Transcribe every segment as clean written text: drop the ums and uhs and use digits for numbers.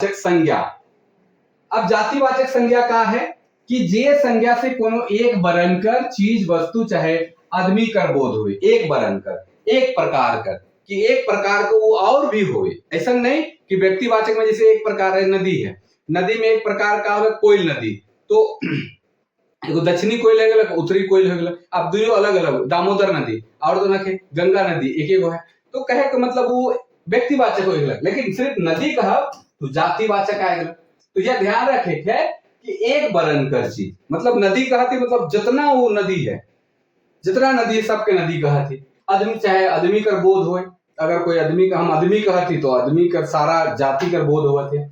संज्ञा। अब जातिवाचक संज्ञा का है कि जे संज्ञा से कोनो एक बरन कर चीज, वस्तु चाहे आदमी कर बोध हुए, एक बरन कर, एक प्रकार कर, कि एक प्रकार को वो और भी होवे। ऐसा नहीं कि व्यक्तिवाचक में जैसे एक प्रकार है, नदी है, नदी में एक प्रकार का होवे कोयल नदी, तो एगो दक्षिणी कोयल हो गया, उत्तरी कोयल हो गया, अब दुनो अलग अलग, दामोदर नदी और तो नखे गंगा नदी एक एगो है, तो कहे के मतलब वो व्यक्तिवाचक हो गया। लेकिन सिर्फ नदी कहा तो जातिवाचक आएगा। तो यह ध्यान रखे है कि एक बरन कर चीज, मतलब नदी कहती मतलब जितना वो नदी है, जितना नदी है सबके नदी कहती। आदमी चाहे आदमी कर बोध होए, अगर कोई आदमी का हम आदमी कहती तो आदमी कर सारा जाति कर बोध होते,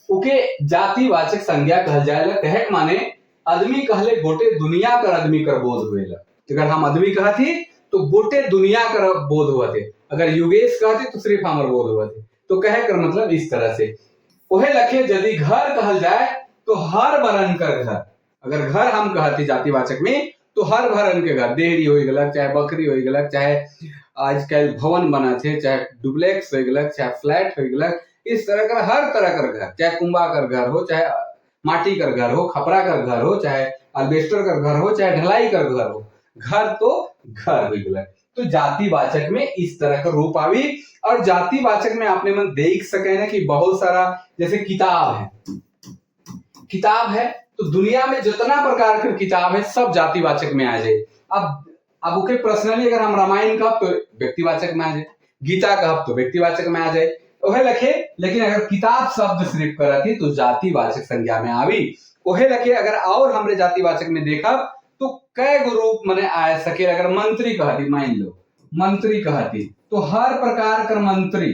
ओके जातिवाचक संज्ञा कहल जाएला। कहे के माने आदमी कहले गोटे दुनिया कर आदमी कर बोध हुएला। अगर हम आदमी कहती तो गोटे दुनिया कर बोध होते, अगर युगेश कहती तो सिर्फ हमर बोध होते। तो कहे कर मतलब इस तरह से ओहे लखे यदि घर कहल जाए तो हर बरन कर घर, अगर घर हम कहती जातिवाचक में तो हर भरन के घर, देहरी हो गलक, चाहे बकरी हो गलक, चाहे आजकल भवन बना थे, चाहे डुप्लेक्स हो गलक, चाहे फ्लैट हो गलक, इस तरह का हर तरह कर घर, चाहे कुंबा कर घर हो, चाहे माटी कर घर हो, खपरा कर घर हो, चाहे अल्बेस्टर कर घर हो, चाहे ढलाई कर घर हो, घर तो घर हो गलक। तो जातिवाचक में इस तरह का रूप आवी। और जातिवाचक में आपने मन देख सके ना कि बहुत सारा, जैसे किताब है, किताब है तो दुनिया में जितना प्रकार के किताब है सब जातिवाचक में आ जाए। अब ओके पर्सनली अगर हम रामायण कहब तो व्यक्तिवाचक में आ जाए, गीता कहब तो व्यक्तिवाचक में आ जाए, ओहे लखे। लेकिन अगर किताब शब्द सिर्फ करती तो जातिवाचक संज्ञा में आवी। ओहे लखे अगर और हमरे जातिवाचक में देखब तो कई गो रूप मने आ सके। अगर मंत्री कहती, मान लो मंत्री कहती तो हर प्रकार कर मंत्री,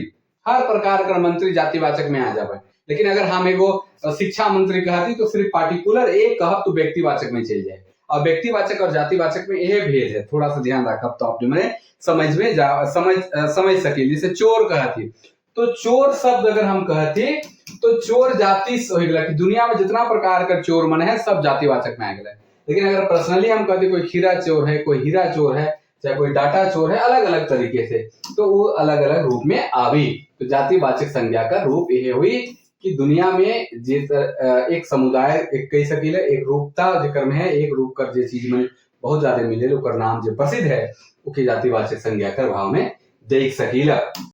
हर प्रकार कर मंत्री जातिवाचक में आ जावे। लेकिन अगर हम एगो शिक्षा मंत्री कहती तो सिर्फ पार्टिकुलर एक कहब तो व्यक्तिवाचक में चल जाए। और व्यक्तिवाचक और जातिवाचक में यह भेद है, थोड़ा सा ध्यान रखब तो आप मैंने समझ में जा समझ समझ सके। जैसे चोर कहती तो चोर शब्द अगर हम कहती तो चोर जाति हो गया कि दुनिया में जितना प्रकार का चोर मन है सब जातिवाचक में आ गया। लेकिन अगर पर्सनली हम कहते कोई खीरा चोर है, कोई हीरा चोर है, चाहे कोई डाटा चोर है, अलग अलग तरीके से, तो वो अलग अलग रूप में आवी। तो जातिवाचक संज्ञा का रूप ये हुई कि दुनिया में जे एक समुदाय एक कह सकीले एक रूपता जेकर में है, एक रूप कर जे चीज में बहुत ज्यादा मिले, ओकर नाम जो प्रसिद्ध है ओके जातिवाचक संज्ञा कर भाव में देख सकीला।